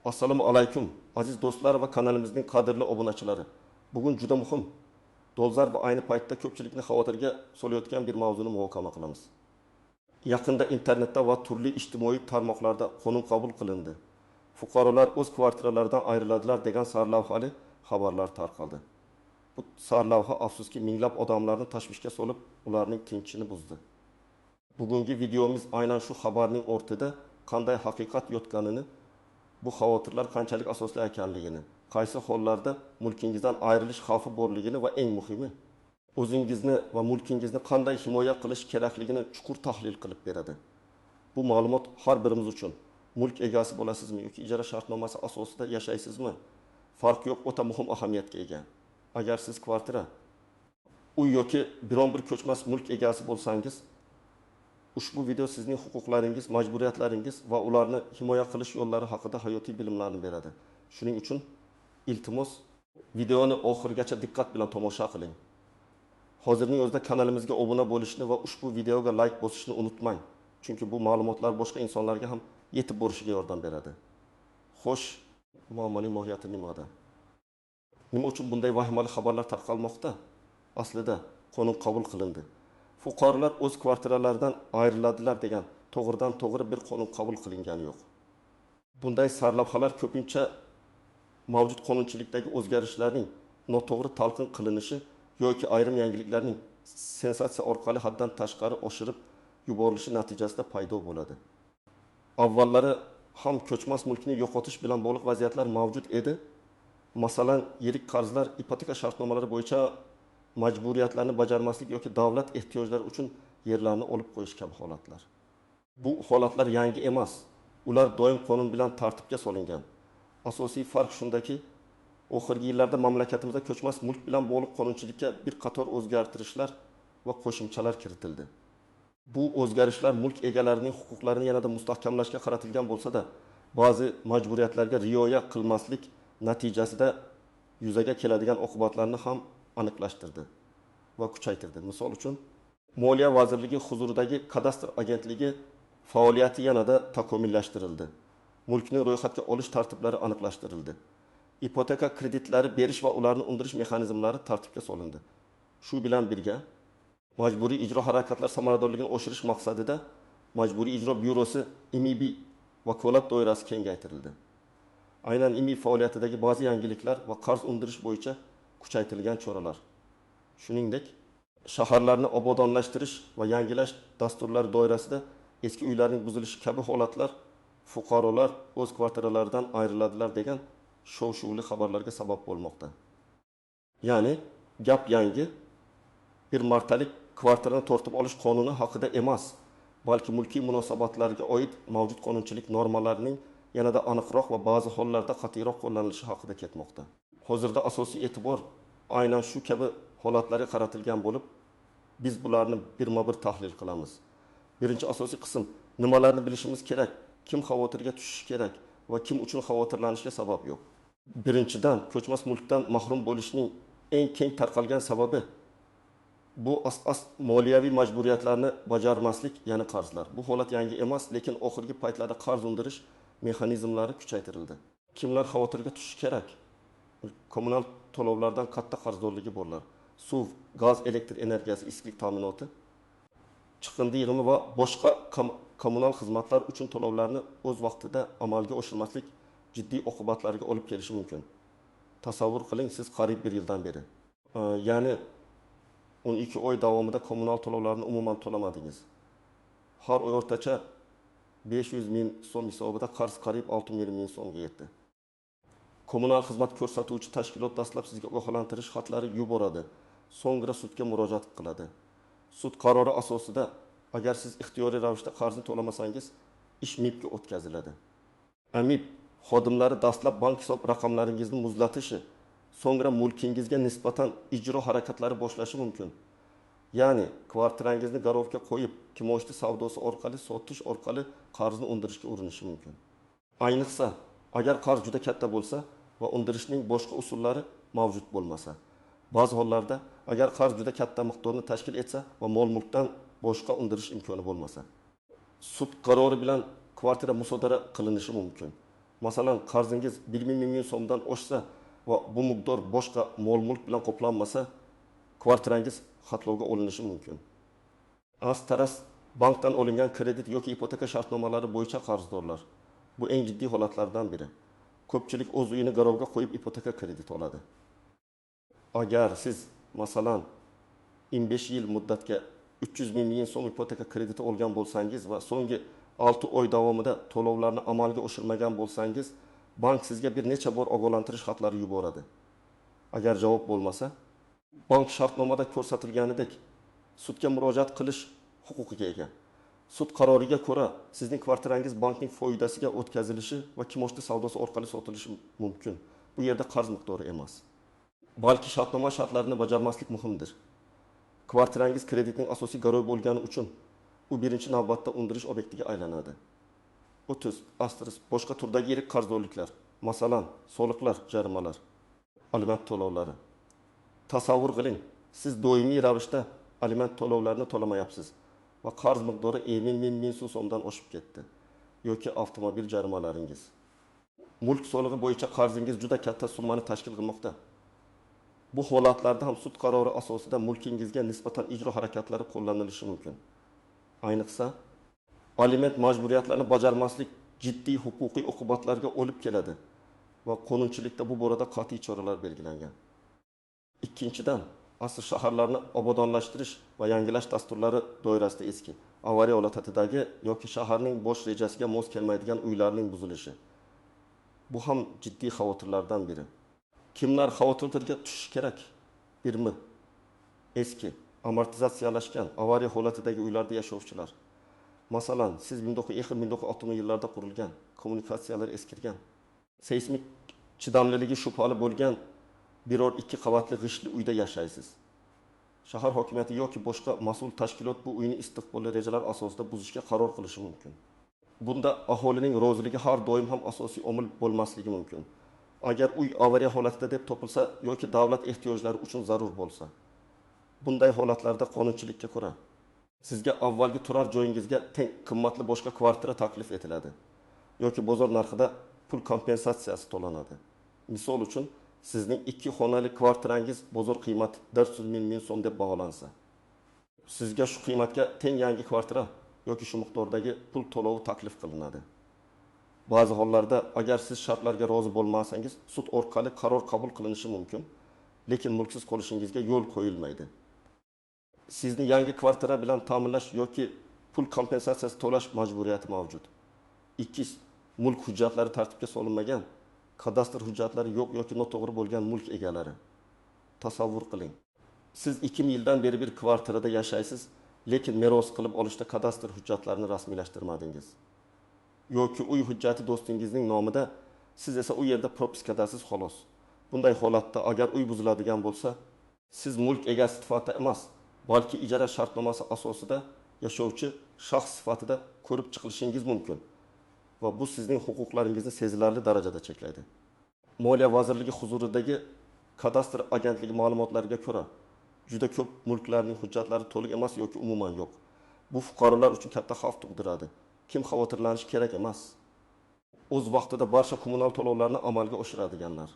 Assalomu alaykum, aziz do'stlar va kanalimizning qadrli obunachilari. Bugun juda muhim, dolzarb va ayni paytda ko'pchilikni xavotirga solayotgan bir mavzuni muhokama qilamiz. Yaqinda internetda va turli ijtimoiy tarmoqlarda qonun qabul qilindi. Fuqarolar o'z kvartiralaridan ayriladilar degan sarlavhali xabarlar tarqaldi. Bu sarlavha afsuski minglab odamlarni tashvishga solib, ularning tinchini buzdi. Bugungi videomiz aynan shu xabarning o'rtada qanday haqiqat yotganini, bu xavotirlar qanchalik asosli ekanligini, qaysi hollarda mulkingizdan ayrilish xavfi borligini va eng muhimi, o'zingizni va mulkingizni qanday himoya qilish kerakligini chuqur tahlil qilib beradi. Bu ma'lumot har birimiz uchun, mulk egasi bo'lasizmi yoki ijara shartnomasi asosida yashaysizmi, farq yo'q, o'ta muhim ahamiyatga ega. Agar siz kvartira, uy yoki biron bir ko'chmas mulk egasi bo'lsangiz, ushbu video sizning huquqlaringiz, majburiyatlaringiz va ularni himoya qilish yo'llari haqida hayotiy bilimlarni beradi. Shuning uchun iltimos, videoni oxirigacha diqqat bilan tomosha qiling. Hozirning o'zida kanalimizga obuna bo'lishni va ushbu videoga like bosishni unutmang. Chunki bu ma'lumotlar boshqa insonlarga ham yetib borishiga yordam beradi. Xo'sh, muammoning mohiyati nimada? Nima uchun bunday vahimali xabarlar tarqalmoqda? Aslida qonun qabul qilindi. Fuqarolar o'z kvartiralaridan ayriladilar degan to'g'ridan to'g'ri bir qonun qabul qilingani yo'q. Bunday sarlavhalar ko'pincha mavjud qonunchilikdagi o'zgarishlarning noto'g'ri talqin qilinishi yoki ayrim yangiliklarning sensatsiya orqali haddan tashqari oshirib yuborilishi natijasida paydo bo'ladi. Avvallari ham ko'chmas mulkni yo'qotish bilan bog'liq vaziyatlar mavjud edi. Masalan, yirik qarzlar, ipoteka shartnomalari bo'yicha majburiyatlarni bajarmaslik yoki davlat ehtiyojlari uchun yerlarni olib qo'yish kabi holatlar. Bu holatlar yangi emas. Ular doim qonun bilan tartibga solingan. Asosiy farq shundaki, oxirgi yillarda mamlakatimizda ko'chmas mulk bilan bog'liq qonunchilikka bir qator o'zgartirishlar va qo'shimchalar kiritildi. Bu o'zgarishlar mulk egalarining huquqlarini yanada mustahkamlashga qaratilgan bo'lsa-da, ba'zi majburiyatlarga rioya qilmaslik natijasida yuzaga keladigan oqibatlarni ham aniqlashtirdi va kuchaytirdi. Misol uchun, Moliya vazirligi huzuridagi kadastr agentligi faoliyati yanada takomillashtirildi. Mulkni ro'yxatga olish tartiblari aniqlashtirildi. Ipoteka kreditlari berish va ularni undirish mexanizmlari tartibga solindi. Shu bilan birga majburiy ijro harakatlar samaradorligini oshirish maqsadida Majburiy ijro byurosi MIB vakolat doirasi kengaytirildi. Aynan MIB faoliyatidagi ba'zi yangiliklar va qarz undirish bo'yicha kuchaytirilgan choralar. Shuningdek, shaharlarni obodonlashtirish va yangilash dasturlari doirasida eski uylarning buzilishi kabi holatlar fuqarolar o'z kvartiralaridan ayriladilar degan shov-shuvli xabarlarga sabab bo'lmoqda. Ya'ni gap yangi bir martalik kvartirani tortib olish qonuni haqida emas, balki mulkiy munosabatlarga oid mavjud qonunchilik normalarining yanada aniqroq va ba'zi hollarda qat'iyroq qo'llanilishi haqida ketmoqda. Hozirda asosiy e'tibor aynan shu kabi holatlarga qaratilgan bo'lib, biz bularni birma-bir tahlil qilamiz. Birinchi asosiy qism, nimalarni bilishimiz kerak, kim xavotirga tushishi kerak va kim uchun xavotirlanishga sabab yo'q. Birinchidan, ko'chmas mulkdan mahrum bo'lishning eng keng tarqalgan sababi bu as moliyaviy majburiyatlarni bajarmaslik, ya'ni qarzlar. Bu holat yangi emas, lekin oxirgi paytlarda qarz undirish mexanizmlari kuchaytirildi. Kimlar xavotirga tushishi kerak? Kommunal to'lovlardan katta qarzdorligi borlar. Suv, gaz, elektr energiyasi, issiqlik ta'minoti, chiqindi yig'imi va boshqa kommunal xizmatlar uchun to'lovlarni o'z vaqtida amalga oshirmaslik jiddiy oqibatlarga olib kelishi mumkin. Tasavvur qiling, siz qariyb bir yildan beri, ya'ni 12 oy davomida kommunal to'lovlarni umuman to'lamadingiz. Har oy o'rtacha 500 ming so'm hisobida qarz qariyb 6,5 ming so'mga yetdi. Kommunal xizmat ko'rsatuvchi tashkilot dastlab sizga ogohlantirish xatlari yuboradi, so'ngra sudga murojaat qiladi. Sud qarori asosida agar siz ixtiyoriy ravishda qarzni to'lamasangiz, ish MIBga o'tkaziladi. MIB xodimlari dastlab bank hisob raqamlaringizni muzlatishi, so'ngra mulkingizga nisbatan ijro harakatlari boshlashi mumkin. Ya'ni kvartirangizni garovga qo'yib, kimoshdi savdosi orqali sotish orqali qarzni undirishga urinishi mumkin. Ayniqsa, agar qarz juda katta bo'lsa va undirishning boshqa usullari mavjud bo'lmasa. Ba'zi hollarda agar qarz juda katta miqdorni tashkil etsa va mol-mulkdan boshqa undirish imkoni bo'lmasa, sud qarori bilan kvartira musodara qilinishi mumkin. Masalan, qarzingiz 1 ming so'mdan oshsa va bu miqdor boshqa mol-mulk bilan qoplanmasa, kvartirangiz xatlovga olinishi mumkin. Asterisk bankdan olingan kredit yoki ipoteka shartnomalari bo'yicha qarzdorlar. Bu eng jiddiy holatlardan biri. Ko'pchilik o'z uyini garovga qo'yib ipoteka kredit oladi. Agar siz masalan 15 yil muddatga 300 ming so'm ipoteka krediti olgan bo'lsangiz va so'nggi 6 oy davomida to'lovlarni amalga oshirmagan bo'lsangiz, bank sizga bir necha bor ogohlantirish xatlari yuboradi. Agar javob bo'lmasa, bank shartnomada ko'rsatilganidek sudga murojaat qilish huquqiga ega. Sud qaroriga ko'ra sizning kvartirangiz bankning foydasiga o'tkazilishi va kimoshdi savdosi orqali sotilishi mumkin. Bu yerda qarz miqdori emas, balki shartnoma shartlarini bajarmaslik muhimdir. Kvartirangiz kreditning asosiy garovi bo'lgani uchun u birinchi navbatda undirish obyektiga aylanadi. 30 asterisk boshqa turdagi yirik qarzdorliklar, masalan, soliqlar, jarimalar, aliment to'lovlari. Tasavvur qiling, siz doimiy ravishda aliment to'lovlarini to'lamayapsiz va qarz miqdori 50 ming so'mdan oshib ketdi yoki avtomobil jarimalaringiz. Mulk solig'i bo'yicha qarzingiz juda katta summani tashkil qilmoqda. Bu holatlarda ham sud qarori asosida mulkingizga nisbatan ijro harakatlari qo'llanilishi mumkin. Ayniqsa, aliment majburiyatlarini bajarmaslik jiddiy huquqiy oqibatlarga olib keladi va qonunchilikda bu borada qat'iy choralar belgilangan. Ikkinchidan, asl shaharlarni obodonlashtirish va yangilash dasturlari doirasida eski avariya holatidagi yoki shaharning bosh rejasiga mos kelmaydigan uylarning buzilishi. Bu ham jiddiy xavotirlardan biri. Kimlar xavotirga tushishi kerak? Birmi? Eski, amortizatsiyalashgan avariya holatidagi uylarda yashovchilar. Masalan, siz 1950-1960 yillarda qurilgan, kommunikatsiyalar eskirgan, seysmik chidamliligi shubhali bo'lgan biror 2 qavatli g'ishtli uyda yashaysiz. Shahar hokimiyati yoki boshqa mas'ul tashkilot bu uyni istiqbolli rejalar asosida buzishga qaror qilishi mumkin. Bunda aholining roziligi har doim ham asosiy omil bo'lmasligi mumkin. Agar uy avariya holatida deb topilsa yoki davlat ehtiyojlari uchun zarur bo'lsa, bunday holatlarda qonunchilikka ko'ra sizga avvalgi turar joyingizga teng qimmatli boshqa kvartira taklif etiladi yoki bozor narxida pul kompensatsiyasi to'lanadi. Misol uchun, sizning 2 xonali kvartirangiz bozor qiymati 400 ming so'm deb baholansa, sizga shu qiymatga teng yangi kvartira yoki shu miqdordagi pul to'lovi taklif qilinadi. Ba'zi hollarda agar siz shartlarga rozi bo'lmasangiz, sud orqali qaror qabul qilinishi mumkin, lekin mulksiz qolishingizga yo'l qo'yilmaydi. Sizni yangi kvartira bilan ta'minlash yoki pul kompensatsiyasi to'lash majburiyati mavjud. 2. Mulk hujjatlari tartibga solinmagan, kadastr hujjatlari yo'q yoki noto'g'ri bo'lgan mulk egalari. Tasavvur qiling. Siz 2000 yildan beri bir kvartirada yashaysiz, lekin meros qilib olishda kadastr hujjatlarini rasmiylashtirmadingiz. Yoki uy hujjati do'stingizning nomida, siz esa u yerda propiskadasiz xolos. Bunday holatda agar uy buziladigan bo'lsa, siz mulk egasi sifatida emas, balki ijara shartnomasi asosida yashovchi shaxs sifatida ko'rib chiqilishingiz mumkin va bu sizning huquqlaringizni sezilarli darajada cheklaydi. Moliya vazirligi huzuridagi kadastr agentligi ma'lumotlariga ko'ra, juda ko'p mulklarning hujjatlari to'liq emas yoki umuman yo'q. Bu fuqarolar uchun katta xavf tug'diradi. Kim xavotirlanishi kerak emas? O'z vaqtida barcha kommunal to'lovlarni amalga oshiradiganlar,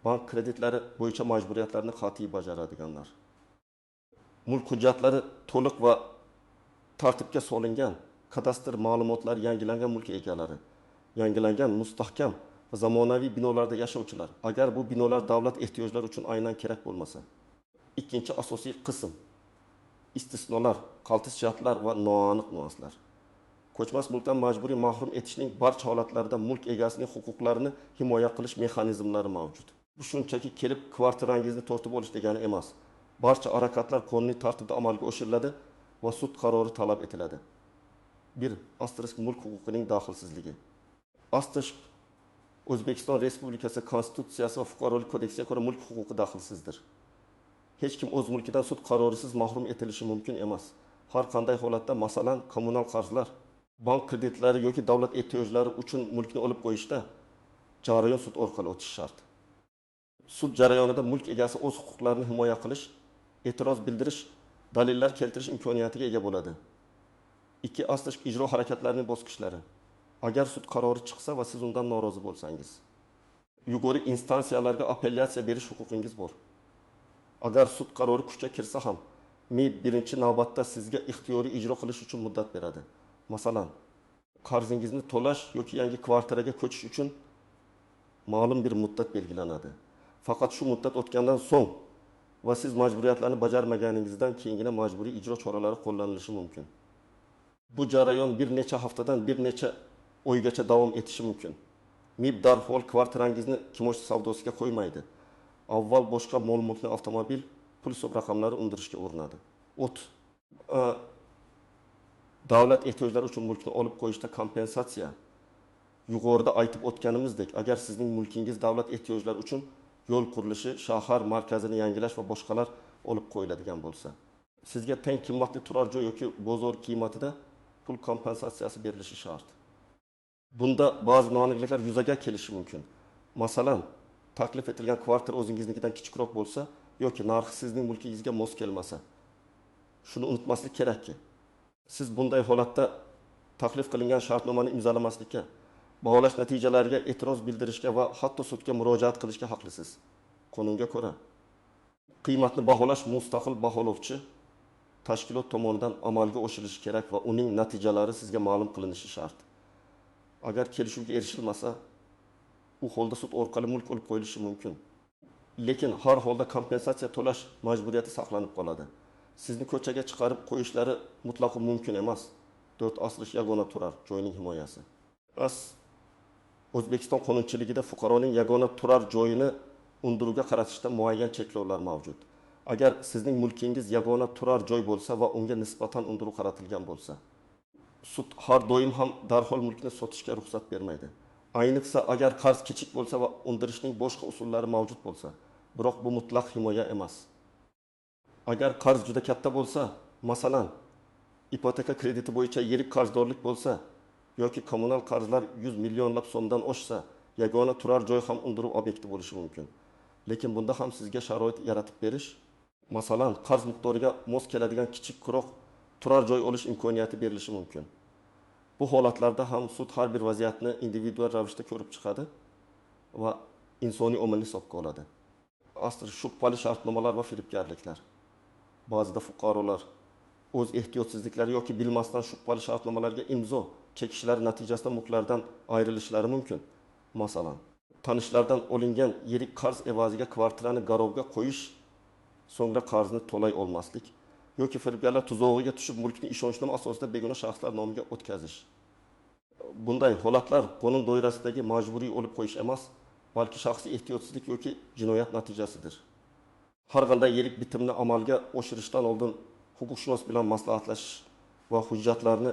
bank kreditlari bo'yicha majburiyatlarni qat'iy bajaradiganlar, mulk hujjatlari to'liq va tartibga solingan, kadastr ma'lumotlari yangilangan mulk egalari, yangilangan mustahkam va zamonaviy binolarda yashovchilar, agar bu binolar davlat ehtiyojlari uchun aynan kerak bo'lmasa. Ikkinchi asosiy qism istisnolar, qaltis jihatlar va noaniq nuanslar. Ko'chmas mulkdan majburiy mahrum etishning barcha holatlarida mulk egasining huquqlarini himoya qilish mexanizmlari mavjud. Bu shunchaki kelib kvartirangizni tortib olish degani emas. Barcha harakatlar qonuniy tartibda amalga oshiriladi va sud qarori talab etiladi. 1. Asterisk mulk huquqining daxlsizligi. Asterisk O'zbekiston Respublikasi Konstitutsiyasi va Fuqarolik kodeksiga ko'ra mulk huquqi daxlsizdir. Hech kim o'z mulkidan sud qarorisiz mahrum etilishi mumkin emas. Har qanday holatda, masalan, kommunal qarzlar, bank kreditlari yoki davlat ehtiyojlari uchun mulkni olib qo'yishda jarayon sud orqali o'tishi shart. Sud jarayonida mulk egasi o'z huquqlarini himoya qilish, e'tiroz bildirish, dalillar keltirish imkoniyatiga ega bo'ladi. 2. Asterisk ijro harakatlarining bosqichlari. Agar sud qarori chiqsa va siz undan norozi bo'lsangiz, yuqori instansiyalarga apellyatsiya berish huquqingiz bor. Agar sud qarori kuchga kirsa ham, MIB birinchi navbatda sizga ixtiyoriy ijro qilish uchun muddat beradi. Masalan, qarzingizni to'lash yoki yangi kvartiraga ko'chish uchun ma'lum bir muddat belgilanadi. Faqat shu muddat o'tgandan so'ng va siz majburiyatlarni bajarmaganingizdan keyingina majburiy ijro choralari qo'llanilishi mumkin. Bu jarayon bir necha haftadan bir necha oygacha davom etishi mumkin. MIB darhol kvartirangizni kimoshdi savdosiga qo'ymaydi. Avval boshqa mol-mulkni, avtomobil, pul hisob raqamlari undirishga urinadi. Davlat ehtiyojlari uchun mulkni olib qo'yishda kompensatsiya. Yuqorida aytib o'tganimizdek, agar sizning mulkingiz davlat ehtiyojlari uchun yo'l qurilishi, shahar markazini yangilash va boshqalar olib qo'yiladigan bo'lsa, sizga teng qimmatli turar joy yoki bozor qiymatida pul kompensatsiyasi berilishi shart. Bunda ba'zi noaniqliklar yuzaga kelishi mumkin. Masalan, taklif etilgan kvartira o'zingiznikidan kichikroq bo'lsa yoki narxi sizning mulkingizga mos kelmasa. Shuni unutmaslik kerakki, siz bunday holatda taklif qilingan shartnomani imzolamaslikka, baholash natijalariga e'tiroz bildirishga va hatto sudga murojaat qilishga haqlisiz. Qonunga ko'ra, qiymatni baholash mustaqil baholovchi tashkilot tomonidan amalga oshirilishi kerak va uning natijalari sizga ma'lum qilinishi shart. Agar kelishuvga erishilmasa, u holda sud orqali mulk olib qo'yilishi mumkin. Lekin har holda kompensatsiya to'lash majburiyati saqlanib qoladi. Sizni ko'chaga chiqarib qo'yishlari mutlaqo mumkin emas. 4 asrish yagona turar joyning himoyasi. O'zbekiston qonunchiligida fuqaroning yagona turar joyini undiruvga qaratishda muayyan cheklovlar mavjud. Agar sizning mulkingiz yagona turar joy bo'lsa va unga nisbatan undiruv qaratilgan bo'lsa, sud har doim ham darhol mulkni sotishga ruxsat bermaydi. Ayniqsa agar qarz kichik bo'lsa va undirishning boshqa usullari mavjud bo'lsa, biroq bu mutlaq himoya emas. Agar qarz juda katta bo'lsa, masalan, ipoteka krediti bo'yicha yirik qarzdorlik bo'lsa yoki kommunal qarzlar 100 millionlab so'mdan oshsa, yagona turar joy ham undiruv obyekti bo'lishi mumkin. Lekin bunda ham sizga sharoit yaratib berish, masalan, qarz miqdoriga mos keladigan kichikroq turar joy olish imkoniyati berilishi mumkin. Bu holatlarda ham sud har bir vaziyatni individual ravishda ko'rib chiqadi va insoniy omilni hisobga oladi. Asr shubhali shartnomalar va firibgarliklar. Ba'zida fuqarolar o'z ehtiyotsizliklari yoki bilmasdan shubhali shartnomalarga imzo chekishlari natijasida mulklardan ayrilishlari mumkin. Masalan, tanishlardan olingan yirik qarz evaziga kvartirani garovga qo'yish, so'ngra qarzni to'lay olmaslik yoki firibgarlar tuzog'iga tushib mulkni ishonchnoma asosida begona shaxslar nomiga o'tkazish. Bunday holatlar qonun doirasidagi majburiy olib qo'yish emas, balki shaxsiy ehtiyotsizlik yoki jinoyat natijasidir. Har qanday yirik bitimni amalga oshirishdan oldin huquqshunos bilan maslahatlashish va hujjatlarni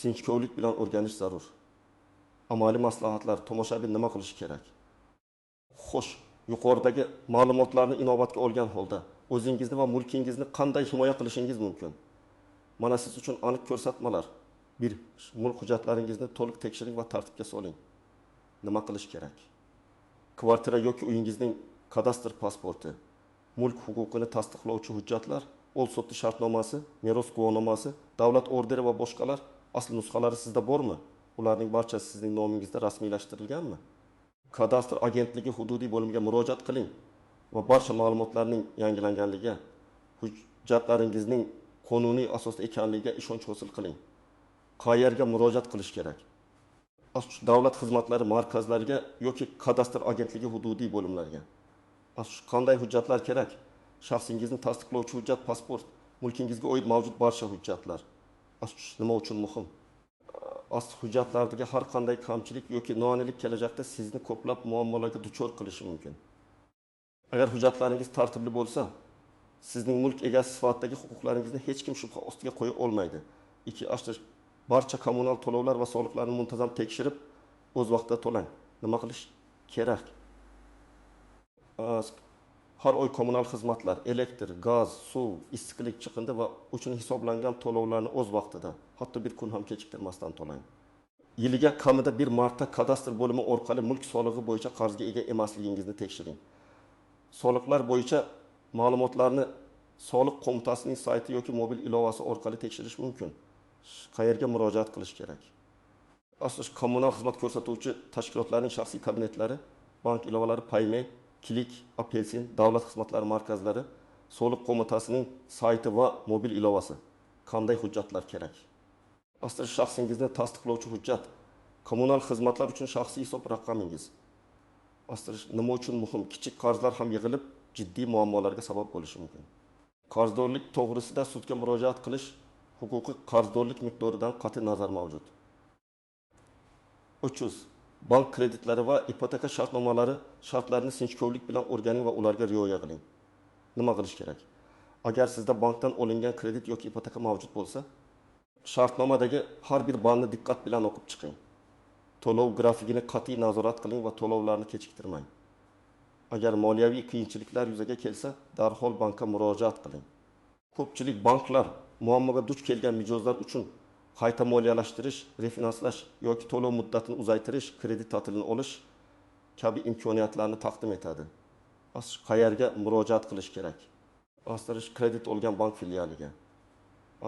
sinchkovlik bilan o'rganish zarur. Amaliy maslahatlar, tomoshabin nima qilishi kerak? Xo'sh, yuqoridagi ma'lumotlarni inobatga olgan holda o'zingizni va mulkingizni qanday himoya qilishingiz mumkin? Mana siz uchun aniq ko'rsatmalar. 1. Mulk hujjatlaringizni to'liq tekshiring va tartibga soling. Nima qilish kerak? Kvartira yoki uyingizning kadastr pasporti, mulk huquqini tasdiqlovchi hujjatlar, ol-sotish shartnomasi, meros guvohnomasi, davlat orderi va boshqalar asl nusxalari sizda bormi? Ularning barchasi sizning nomingizda rasmiylashtirilganmi? Kadastr agentligi hududiy bo'limiga murojaat qiling va barcha ma'lumotlarning yangilanganligiga, hujjatlaringizning qonuniy asosda ekanligiga ishonch hosil qiling. Qayerga murojaat qilish kerak? Davlat xizmatlari markazlariga yoki kadastr agentligi hududiy bo'limlariga. Qanday hujjatlar kerak? Shaxsingizni tasdiqlovchi hujjat, pasport, mulkingizga oid mavjud barcha hujjatlar. Nima uchun muhim? Asl hujjatlardagi har qanday kamchilik yoki noaniqlik kelajakda sizni ko'plab muammolarga duchor qilishi mumkin. Agar hujjatlaringiz tartibli bo'lsa, sizning mulk egasi sifatidagi huquqlaringizni hech kim shubha ostiga qo'ya olmaydi. 2. Barcha kommunal to'lovlar va soliqlarni muntazam tekshirib, o'z vaqtida to'lang. Nima qilish kerak? Har oy kommunal xizmatlar, elektr, gaz, suv, issiqlik, chiqindi va uchun hisoblangan to'lovlarni o'z vaqtida, hatto bir kun ham kechiktirmasdan to'lang. Yiliga kamida bir marta kadastr bo'limi orqali mulk solig'i bo'yicha qarzga ega emasligingizni tekshiring. Soliqlar bo'yicha ma'lumotlarni soliq qo'mitasining sayti yoki mobil ilovasi orqali tekshirish mumkin. Qayerga murojaat qilish kerak? Asterisk kommunal xizmat ko'rsatuvchi tashkilotlarning shaxsiy kabinetlari, bank ilovalari, Payme, Click, Apelsin, davlat xizmatlari markazlari, Soliq qo'mitasining sayti va mobil ilovasi. Qanday hujjatlar kerak? Asterisk shaxsingizni tasdiqlovchi hujjat, kommunal xizmatlar uchun shaxsiy hisob raqamingiz. Asterisk nima uchun muhim? Kichik qarzlar ham yig'ilib jiddiy muammolarga sabab bo'lishi mumkin. Qarzdorlik to'g'risida sudga murojaat qilish huquqi qarzdorlik miqdoridan qat'iy nazar mavjud. 300. Bank kreditlari va ipoteka shartnomalari shartlarini sinchkovlik bilan o'rganing va ularga rioya qiling. Nima qilish kerak? Agar sizda bankdan olingan kredit yoki ipoteka mavjud bo'lsa, shartnomadagi har bir bandni diqqat bilan o'qib chiqing. To'lov grafigini qat'iy nazorat qiling va to'lovlarni kechiktirmang. Agar moliyaviy qiyinchiliklar yuzaga kelsa, darhol bankka murojaat qiling. Ko'pchilik banklar muammoga duch kelgan mijozlar uchun qayta moliyalashtirish, refinanslash yoki to'lov muddatini uzaytirish, kredit ta'tilini olish kabi imkoniyatlarni taqdim etadi. Qayerga murojaat qilish kerak? Asterisk kredit olgan bank filialiga.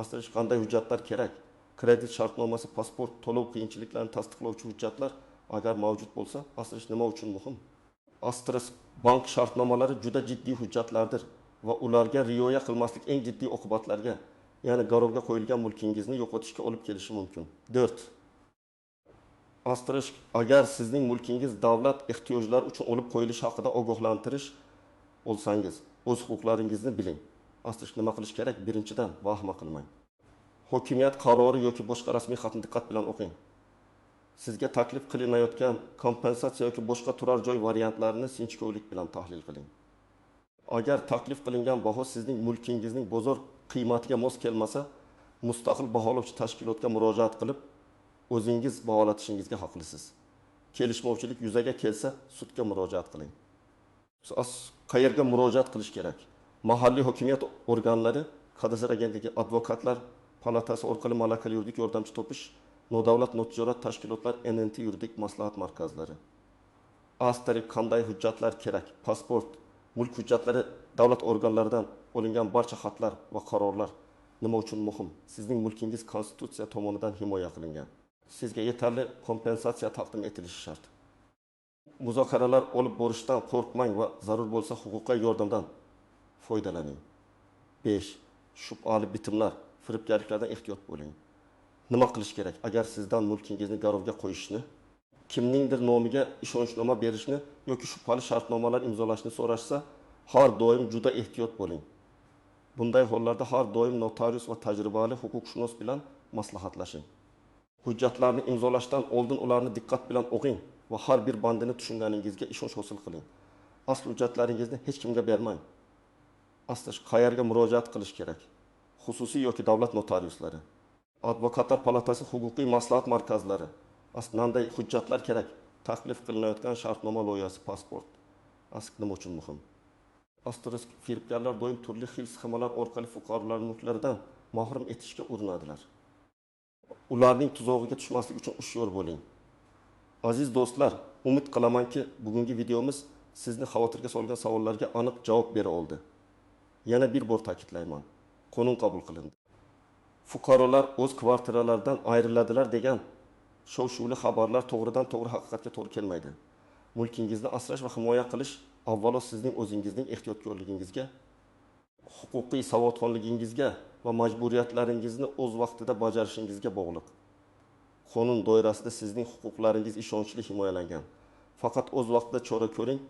Asterisk qanday hujjatlar kerak? Kredit shartnomasi, pasport, to'lov qiyinchiliklarini tasdiqlovchi hujjatlar agar mavjud bo'lsa, asterisk nima uchun muhim? Asterisk bank shartnomalari juda jiddiy hujjatlardir va ularga rioya qilmaslik eng jiddiy oqibatlarga, ya'ni garovga qo'yilgan mulkingizni yo'qotishga olib kelishi mumkin. 4. Asterisk agar sizning mulkingiz davlat ehtiyojlari uchun olib qo'yilishi haqida ogohlantirish olsangiz, o'z huquqlaringizni biling. Asterisk nima qilish kerak? Birinchidan, vahima qilmang. Hokimiyat qarori yoki boshqa rasmiy xatni diqqat bilan o'qing. Sizga taklif qilinayotgan kompensatsiya yoki boshqa turar joy variantlarini sinchkovlik bilan tahlil qiling. Agar taklif qilingan baho sizning mulkingizning bozor qiymatiga mos kelmasa, mustaqil baholovchi tashkilotga murojaat qilib, o'zingiz baholatishingizga haqlisiz. Kelishmovchilik yuzaga kelsa, sudga murojaat qiling. Qayerga murojaat qilish kerak? Mahalliy hokimiyat organlari, kadastr agentligi, advokatlar palatasi orqali malakali yuridik yordamchi topish, nodavlat notijorat tashkilotlar, NNT yuridik maslahat markazlari. Asterisk qanday hujjatlar kerak? Pasport, mulk hujjatlari, davlat organlaridan olingan barcha xatlar va qarorlar nima uchun muhim? Sizning mulkingiz konstitutsiya tomonidan himoya qilingan. Sizga yetarli kompensatsiya taqdim etilishi shart. Muzokaralar olib borishdan qo'rqmang va zarur bo'lsa huquqiy yordamdan foydalaning. 5. Shubhali bitimlar, firibgarliklardan ehtiyot bo'ling. Nima qilish kerak? Agar sizdan mulkingizni garovga qo'yishni, kimningdir nomiga ishonchnoma berishni yoki shubhali shartnomalar imzolashni so'rashsa, har doim juda ehtiyot bo'ling. Bunday hollarda har doim notarius va tajribali huquqshunos bilan maslahatlashing. Hujjatlarni imzolashdan oldin ularni diqqat bilan o'qing va har bir bandini tushunganingizga ishonch hosil qiling. Asl hujjatlaringizni hech kimga bermang. Asterisk qayerga murojaat qilish kerak? Xususiy yoki davlat notariuslari, advokatlar palatasi, huquqiy maslahat markazlari. Qanday hujjatlar kerak? Taklif qilinayotgan shartnoma loyihasi, pasport. Asterisk nima uchun muhim? Asterisk firibgarlar doim turli xil sxemalar orqali fuqarolar mulklaridan mahrum etishga urinadilar. Ularning tuzog'iga tushmaslik uchun hushyor bo'ling. Aziz do'stlar, umid qilamanki, bugungi videomiz sizni xavotirga solgan savollarga aniq javob bera oldi. Yana bir bor ta'kidlayman, qonun qabul qilindi. Fuqarolar o'z kvartiralaridan ayriladilar degan shov-shuvli xabarlar to'g'ridan to'g'ri haqiqatga to'g'ri kelmaydi. Mulkingizni asrash va himoya qilish avvalo sizning o'zingizning ehtiyotkorligingizga, huquqiy savodxonligingizga va majburiyatlaringizni o'z vaqtida bajarishingizga bog'liq. Qonun doirasida sizning huquqlaringiz ishonchli himoyalangan. Faqat o'z vaqtida chora ko'ring,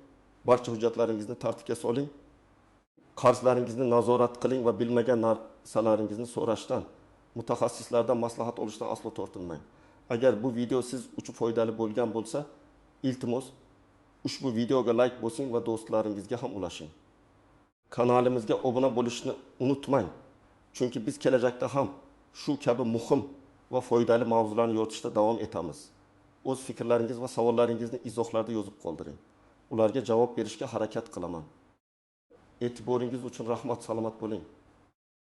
barcha hujjatlaringizni tartibga soling, qarzlaringizni nazorat qiling va bilmagan narsalaringizni so'rashdan, mutaxassislardan maslahat olishdan aslo tortinmang. Agar bu video siz uchun foydali bo'lgan bo'lsa, iltimos ushbu videoga like bosing va do'stlaringizga ham ulashing. Kanalimizga obuna bo'lishni unutmang. Chunki biz kelajakda ham shu kabi muhim va foydali mavzularni yoritishda davom etamiz. O'z fikrlaringiz va savollaringizni izohlarda yozib qoldiring. Ularga javob berishga harakat qilaman. E'tiboringiz uchun rahmat, salomat bo'ling.